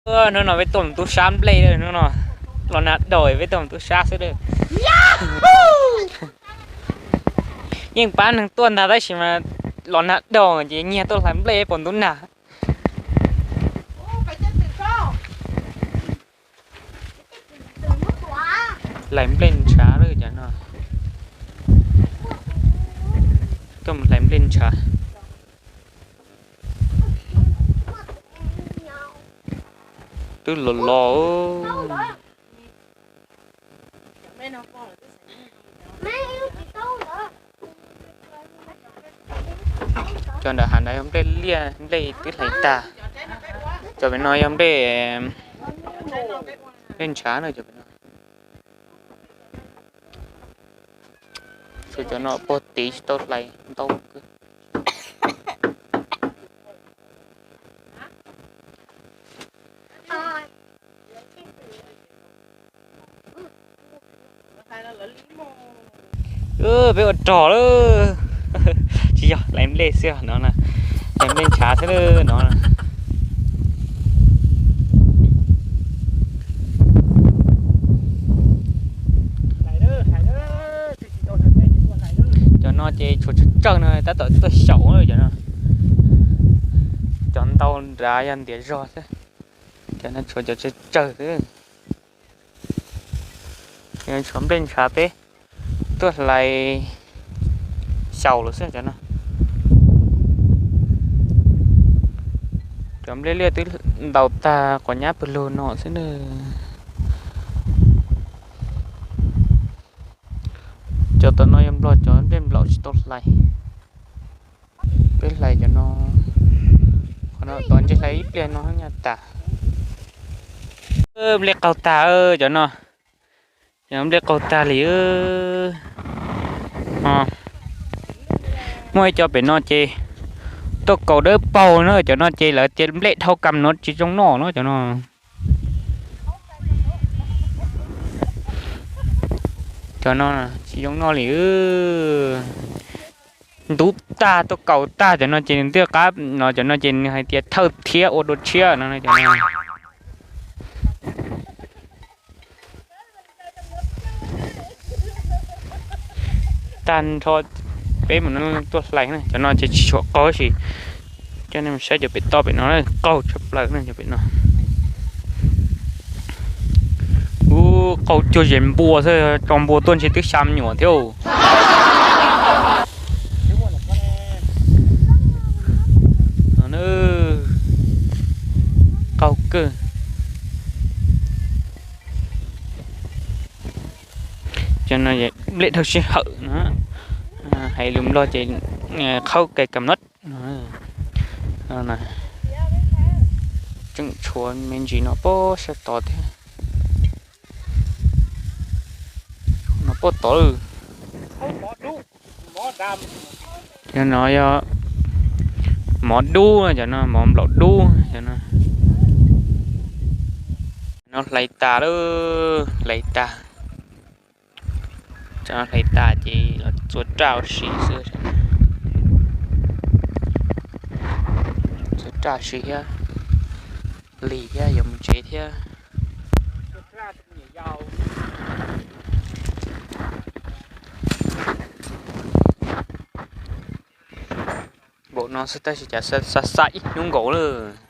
Hnub no peb tuaj mus tub sab nplej, hnub no los nag daug peb tuaj mus tub sab xwb lawm. Yeej pab neeg tuaj ntag tab sis mas los nag daug ces nyiag tuaj hlais nplej pos ntub nag. Hlais nplej ntshav lawm cov no. Tuaj mus hlais nplej ntshav. Twb los los. Cov nram hav ntawd yog nplej liaj, nplej twb hlais tag. Cov pem no yog nplej, nplej ntshav na cov pem no. Tshuav cov no puag tid tsis tau hlais ntau. Peb ua rog lawm. Tsis yog hlais nplej xwb no, hlais nplej ntshav xwb no. Cov no ces tshuav tsawg tsawg no tab tom tuaj xyaum cov no. Cov ntau nrad yog ntiav zog xwb. Cov no tshuav cov tsawg tsawg xwb. Tshuav nplej ntshav peb tuaj hlais xyaum lawm xwb cov no. Cov nplej liaj twb ntaus tag quav nyab pawg lug no xwb na. Cov tom no yog nplog cov nplej nplaum tsis tau hlais. Peb hlais cov no, qhov no tod ntshe hlais ib pliag no nyaj tas. Nplej qaug tag cov no. Cov nplej qaug tag li. Muaj ib co pem no ces tuaj kaus dawb paug na, cov no ces lawv tias nplej dhau kam no tsis zoo noj no cov no. Cov no tsis zoo noj li. Ntub tag tuaj kaus tag cov no ces nws twb qab no, cov no ces nws hais tias thawj thiab ua dua tshiab no. Tag nrho peb mus no tuaj hlais na, cov no ces tsis tshua qaug tab sis coj nej mus saib cov pem toj pem no qaug tshaj plaws na cov pem no. Ub, qaug cuag zes npua xwb, tso npua tuaj ntshe twb xya me nyuam thiab. Qaug kawg. Cov no nplej dhau sij hawm no, hais lus Nplog ces khaub cai kam nod. Tseem tshuav me ntsis no pob sab tod thiab. No pob tod. Cov no yog mov dub, cov no mov nplaum dub, cov no. No hlais tas lawm, hlais tas. Cov no hlais tas ces los txua raj ua si xwb. Txua raj si thiab, lig thiab yuav mus tsev thiab. Npaum no xwb tab sis cas xa xa ib hnub nkaus lawm.